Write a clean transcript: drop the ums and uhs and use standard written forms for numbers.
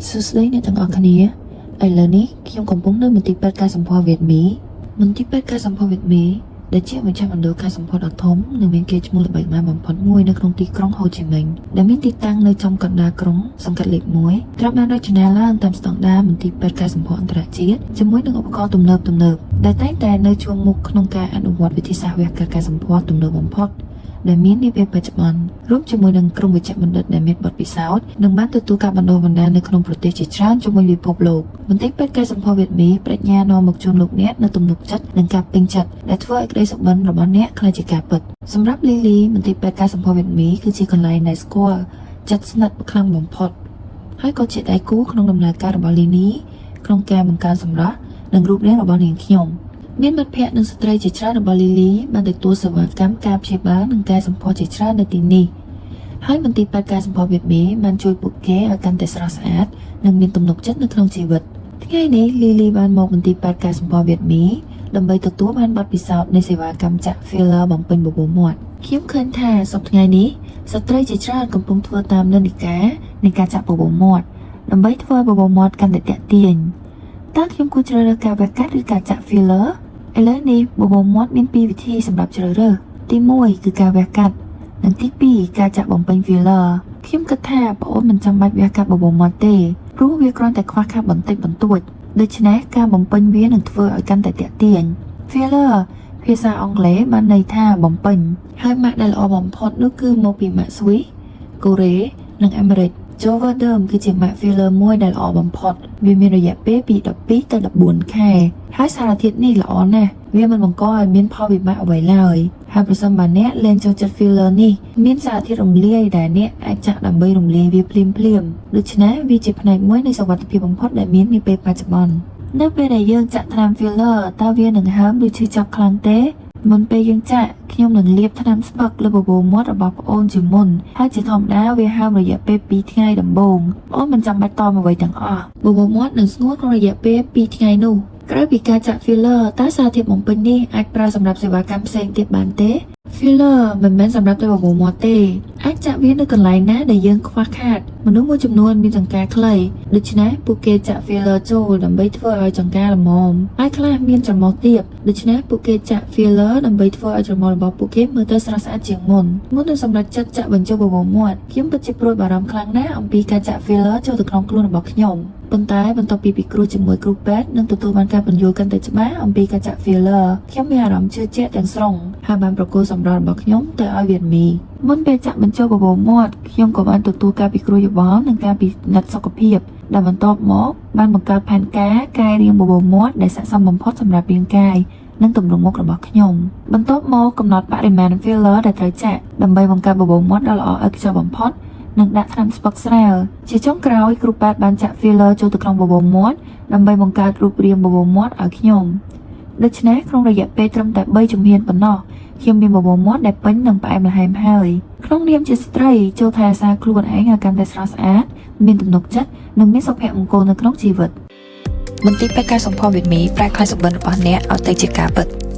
សួស្តីអ្នកទាំងអស់គ្នាឥឡូវនេះខ្ញុំកំពុងនៅមន្ទីរពេទ្យកែសម្ផស្សវៀតមីមន្ទីរពេទ្យកែសម្ផស្សវៀតមីដែលជាមជ្ឈមណ្ឌលកែសម្ផស្សដ៏ធំនិងមានកេរ្តិ៍ឈ្មោះល្បីល្បាញបំផុតមួយនៅក្នុងទីក្រុងហូជីមិញដែលមានទីតាំងនៅចំកណ្ដាលក្រុងសង្កាត់លេខ1ត្រូវបានរចនាឡើងតាមស្តង់ដារមន្ទីរពេទ្យកែសម្ផស្សអន្តរជាតិជាមួយនឹងឧបករណ៍ទំនើបៗដែលតែងតែនៅជួរមុខក្នុងការអនុវត្តវិធីសាស្ត្រវះកាត់កែសម្ផស្សទំនើបបំផុត ដែលមាននាពេលបច្ចុប្បន្នរួមជាមួយនឹងក្រុមវេជ្ជបណ្ឌិតដែលមានបទពិសោធន៍និងបានទទួលការបណ្ដុះបណ្ដាលនៅក្នុងប្រទេសជាច្រើនជុំវិញពិភពលោកមន្ទីរពេទ្យកែសម្ផស្សវៀតមីប្រាជ្ញានាំមកជូនលោកអ្នកនូវទំនុកចិត្តនិងការពេញចិត្តដែលធ្វើឲ្យក្តីសុបិនរបស់អ្នកក្លាយជាការពិតសម្រាប់លីលីមន្ទីរពេទ្យកែសម្ផស្សវៀតមីគឺជាកន្លែងដែលស្គាល់ចិត្តស្និទ្ធខ្លាំងបំផុតហើយក៏ជាដៃគូក្នុងដំណើរការរបស់លីនីក្នុងការបង្កើនសម្រស់និងរូបរាងរបស់នាងខ្ញុំ មានមិត្តភ័ក្តិនិងស្ត្រីជាច្រើនរបស់លីលីបានទទួលសេវាកម្មការព្យាបាលនិងកែសម្ផស្សជាច្រើននៅទីនេះហើយមន្ទីរពេទ្យកែសម្ផស្សវៀតមីបានជួយពួកគេឲ្យកាន់តែស្រស់ស្អាតនិងមានទំនុកចិត្តនៅក្នុងជីវិតថ្ងៃនេះលីលីបានមកមន្ទីរពេទ្យកែសម្ផស្សវៀតមីដើម្បីទទួលបានបទពិសោធន៍នៃសេវាកម្មចាក់ filler បំពេញបបូរមាត់ខ្ញុំឃើញថាសប្តាហ៍ថ្ងៃនេះស្ត្រីជាច្រើនកំពុងធ្វើតាមនិន្នាការនៃការចាក់បបូរមាត់ដើម្បីធ្វើឲ្យបបូរមាត់កាន់តែទាក់ទាញតើខ្ញុំគួរជ្រើសរើសការវះកាត់ឬការចាក់ filler? ឥឡូវនេះបបោមាត់មានពីរវិធីសម្រាប់ជ្រើសរើសទី1គឺការវះកាត់និងទី2ការចាក់បំពេញ filler ខ្ញុំគិតថាប្អូនមិនចាំបាច់វះកាត់បបោមាត់ទេព្រោះវាគ្រាន់តែខ្វះខាតបន្តិចបន្តួចដូច្នេះការបំពេញវានឹងធ្វើឲ្យកាន់តែទាក់ទាញ Filler ភាសាអង់គ្លេសបានន័យថាបំពេញហើយម៉ាកដែលល្អបំផុតនោះគឺមកពីម៉ាកស្វីសកូរ៉េនិងអាមេរិក Juvederm គឺជាម៉ាក filler មួយដែលល្អបំផុតវាមានរយៈពេលពី12ទៅ14ខែហើយសារធាតុនេះល្អណាស់វាមិនបង្កឲ្យមានផលវិបាកអ្វីឡើយហើយប្រសិនបើអ្នកលែងចូលចិត្ត filler នេះមានសារធាតុរំលាយដែលអ្នកអាចចាក់ដើម្បីរំលាយវាភ្លាមភ្លាមៗដូច្នេះវាជាផ្នែកមួយនៃសុវត្ថិភាពបំផុតដែលមាននាពេលបច្ចុប្បន្ននៅពេលដែលយើងចាក់ថ្នាំ filler តើវានឹងហើមឬឈឺចាប់ខ្លាំងទេមុនពេលយើងចាក់ខ្ញុំនឹងលាបថ្នាំស្ពឹកលើបបូរមាត់របស់ប្អូនជាមុនហើយជាធម្មតាវាហើមរយៈពេល2ថ្ងៃដំបូងប្អូនមិនចាំបាច់តមអ្វីទាំងអស់បបូរមាត់នឹងស្ងួតក្នុងរយៈពេល2ថ្ងៃនោះក្រៅពីការចាក់ filler តើសារធាតុបំពេញនេះអាចប្រើសម្រាប់សេវាកម្មផ្សេងទៀតបានទេ Filler មិនមែនសម្រាប់តែបបូរមាត់ទេអាចចាក់វានៅកន្លែងណាដែលយើងខ្វះខាតមនុស្សមួយចំនួនមានចង្កាខ្លីដូច្នេះពួកគេចាក់ filler ចូលដើម្បីធ្វើឲ្យចង្កាល្មមហើយខ្លះមានច្រមុះទាបដូច្នេះពួកគេចាក់ filler ដើម្បីធ្វើឲ្យច្រមុះរបស់ពួកគេមើលទៅស្រស់ស្អាតជាងមុនមុននឹងសម្រេចចិត្តចាក់បញ្ចូលបបូរមាត់ខ្ញុំពិតជាព្រួយបារម្ភខ្លាំងណាស់អំពីការចាក់ filler ចូលទៅក្នុងខ្លួនរបស់ខ្ញុំប៉ុន្តែបន្ទាប់ពីពិគ្រោះជាមួយគ្រូពេទ្យនិងទទួលបានការពន្យល់កាន់តែច្បាស់អំពីការចាក់ filler ខ្ញុំមានអារម្មណ៍ជឿជាក់ទាំងស្រុងហើយបានប្រគល់សម្រស់របស់ខ្ញុំទៅឲ្យវៀតមីមុនពេលចាក់បញ្ចូលបបូរមាត់ខ្ញុំក៏បានទទួលការពិគ្រោះយោបល់និងការពិនិត្យសុខភាពដែលបន្ទាប់មកបានបង្កើតផែនការកែរាងបបូរមាត់ដែលស័ក្តិសមបំផុតសម្រាប់រាងកាយនិងទម្រង់មុខរបស់ខ្ញុំបន្ទាប់មកកំណត់បរិមាណ filler ដែលត្រូវចាក់ដើម្បីបង្កើតបបូរមាត់ដ៏ល្អឥតខ្ចោះបំផុតនិងដាក់ថ្នាំស្ពឹកស្រាលជាចុងក្រោយគ្រូពេទ្យបានចាក់ filler ចូលទៅក្នុងបបូរមាត់ដើម្បីបង្កើតរូបរាងបបូរមាត់ឲ្យខ្ញុំដូច្នេះក្នុងរយៈពេលត្រឹមតែ3ជំហានប៉ុណ្ណោះខ្ញុំមានបបូរមាត់ដែលពេញនិងផ្អែមល្ហែមហើយក្នុងនាមជាស្ត្រីចូលថែរក្សាខ្លួនឯងឲ្យកាន់តែស្រស់ស្អាតមានទំនុកចិត្តនិងមានសុភមង្គលនៅក្នុងជីវិត មន្ទីរពេទ្យកែសម្ផស្សវៀតមីប្រែក្លាយសុបិនរបស់អ្នកឲ្យទៅជាការពិត។